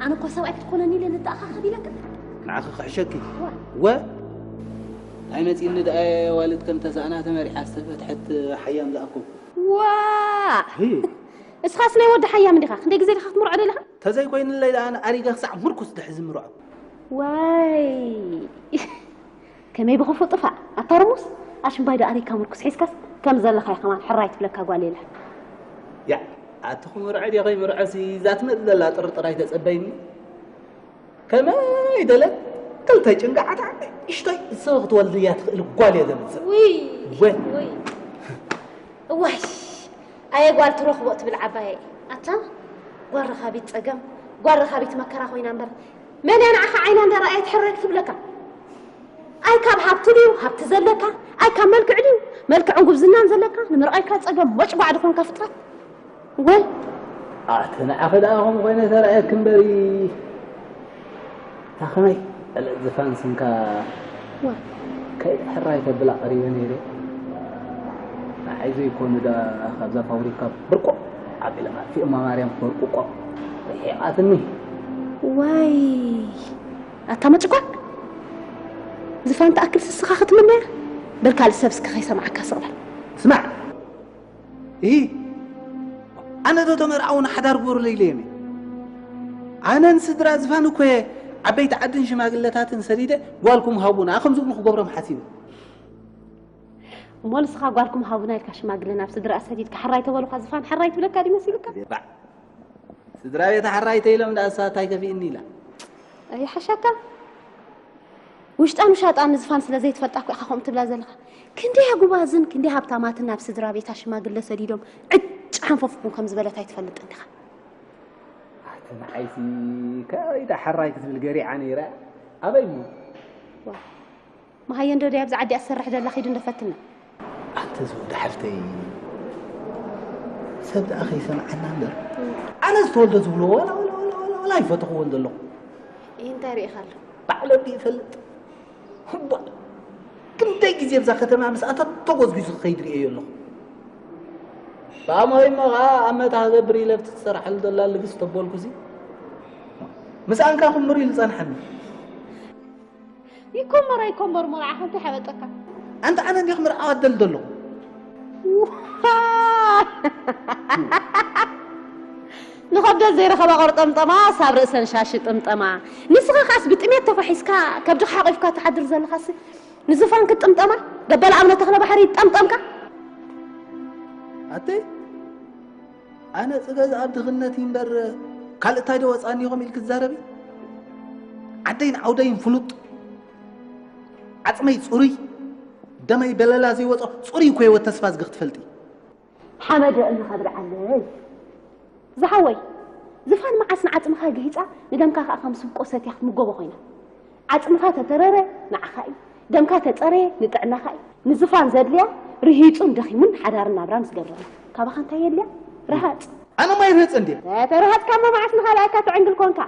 ኣነ እኳ ሰብኣይ ክትኮነኒ ኢለ ንተኣኻኸብ ኢለካ። ንዓኺ ክሕሸኪ። ዋ። ወ እንታይ መጺእኒ ደኣ፣ ዋልድ ከም ተሳእና ተመሪሓ ዝተፈትሐት ሓያም ዝኣኮ። ዋ። ህይ። እስኻስ ናይ ወዲ ሓያም እንዲኻ? ክንደይ ግዜ ዲኻ ክትምርዖ ደለኻ? ተዘይኮይንለይ ደኣ ኣነ ኣሪገ ክሳዕ ምርኩስ ድሕዚ ምርዖ። ዋይ። ከመይ ብኽፉእ ጥፋእ። ኣታ ርሙስ፣ ኣሽምባይ ዶ ኣሪካ ምርኩስ ሒዝካስ ከም ዘለኻዮ ከማን ሕራይ ትብለካ ጓል የላ። ያ፣ ኣቲ ክምርዖ ድየ ከይምርዖሲ እዛ ትመጽእ ዘላ ጥርጥር ኣይተጸበይኒ። ከመይ ደለት ክልተ ጭንጋዓት ዓቢ እሽቶይ ሰብ ክትወልድ እያ ትኽእል ጓል እየ ዘምጽእ። ውይ፣ ወ- ውይ። እዋይ፣ ኣየ ጓል ትረኽቦ ትብል ዓባየይ። ኣታ ጓል ረኻቢት ጸገም፣ ጓል ረኻቢት መከራ ኮይና እምበር፣ መን እያ ንዓኻ ዓይና እንዳረኣየት ሕራይ ክትብለካ? ኣይ ካብ ሃብቲ ድዩ ሃብቲ ዘለካ? ኣይ ካብ መልክዕ ድዩ መልክዕን ጉብዝናን ዘለካ? ንምርኣይካ ጸገም ሞጭጓዕ ዝኾንካ ፍጥረት። ወል ኣቲ ንዓኺ ደኣ ከምኡ ኮይነ ተራእየኪ እምበሪ፣ እታ ከመይ ዕለት ዝፋን ስንካ ዋ። ከይዳ ሕራይ ተብላ ቀሪበ ነይረ። ንዓይ ዘይኮኑ ደኣ ካብዛ ፋብሪካ ብርቆ ኣቢሎም ኣጥፊኦማ ማርያም ክበርቁቆ ርሒቓትኒ። ዋይ ኣታ መጭጓዕ፣ ዝፋን ትኣክል ስስኻ ክትምነያ? በል ካልእ ሰብ እስከ ከይሰምዓካ ስቕ በል። ስማዕ፣ እሂ፣ ኣነ ዶ ተመርዓውን ሓዳር ግበሩለይ ኢለ እየ። ኣነን ስድራ ዝፋን እኮ እየ ዓበይቲ ዓድን ሽማግለታትን ሰዲደ ጓልኩም ሃቡና ከም ዝብሉ ክገብሮም ሓሲበ። እሞ ንስኻ ጓልኩም ሃቡና ኢልካ ሽማግለ ናብ ስድራ ሰዲድካ ሕራይ ተበሉኻ ዝፋን ሕራይ ትብለካ ድዩ መሲሉካ? ባዕ፣ ስድራ ቤት ሕራይ ተኢሎም ደኣ እሳ እንታይ ከፊእኒ ኢላ? ኣይሓሻካ። ውሽጣን ውሻጣን ንዝፋን ስለ ዘይትፈልጣ እኮ ኢኻ ከምኡ ትብላ ዘለኻ። ክንደይ ኣጉባዝን ክንደይ ሃብታማትን ናብ ስድራ ቤታ ሽማግለ ሰዲዶም ዕጭ ሓንፈፍኩም ከም ዝበለት ኣይትፈልጥን ዲኻ? ኣቲ ንዓይሲ ከይዳ ሕራይ ክትብል ገሪዓ ነይራ። ኣበይ እሞ? ዋ፣ መሃየን ዶ ድያ ኣብዛ ዓዲ እትሰርሕ ዘላ? ኺዱ እንዶ ፈትና። ኣቲ ዝወዲ ሓፍተይ፣ ሰብ ደኣ ከይሰምዓና እምበር፣ ኣነ ዝተወልደ ዝብሎ ዋላ፣ ዋላ፣ ዋላ፣ ዋላ፣ ዋላ ኣይፈተኽዎን ዘለኹ። ይህ እንታይ ርኢኻ ኣሎ? ባዕሉ እንዲ ይፈልጥ። እባ፣ ክንደይ ግዜ ኣብዛ ከተማ ምስ ኣተቶ ጎዝጒዙ ክኸይድ ርእየዮ ኣለኹ። ብኣሞይ እሞ ኸዓ ኣብ መታ ክገብር ኢለ ኣብቲ ትሰርሓሉ ዘላ ልግስ ተበልኩ፣ እዚ ምስኣንካ ክምር ኢሉ ጸንሓኒ። ይኮመር ኣይኮመር መርዓኻ እንታይ ሓበጠካ? ኣንታ ኣነ እንዲኹ ምርዓዋ ደል ዘለኹ። ንኸብደት ዘይረኸባ ቆርጠምጠማ ሳብ ርእሰን ሻሽ ጥምጠማ። ንስኻ ኻስ ብጥሜት ተፋሒስካ ከብድኻ ሓቒፍካ ትሓድር ዘለኻስ ንዝፋን ክትጥምጠማ? ደበላ ኣቡነ ተኽለ ባሕሪ ይጠምጠምካ? ኣተይ፣ ኣነ ጽገዝ ኣብ ድኽነት እምበር ካልእ እንታይ ዶ ወጻኒ ኢኹም ኢልክ ትዛረቢ? ዓደይን ዓውደይን ፍሉጥ፣ ዓጽመይ ጽሩይ፣ ደመይ በለላ ዘይወጾ ጽሩይ እኮ ህይወት ተስፋ ዝግኽ ትፈልጢ። ሓመድ እልኻ ብልዓለይ። ዝሓወይ፣ ዝፋን መዓስ ንዓጽምኻ ግሂጻ፣ ንደምካ ከኣ ከም ስብቆ ሰትያ ክትምገቦ ኮይና። ዓጽምኻ ተተረረ፣ ንዓኻ እዩ። ደምካ ተጸረየ፣ ንጥዕናኻ እዩ። ንዝፋን ዘድልያ፣ ርሂጹን ደኺሙን ሓዳርን ናብራን ዝገብረላ። ካባኻ እንታይ የድልያ? ረሃጽ። ኣነ ማይ ርህጽ እንድየ። ተረሃጽካ እሞ መዓስ ንኻልኣይካ ትዕንግል ኮንካ?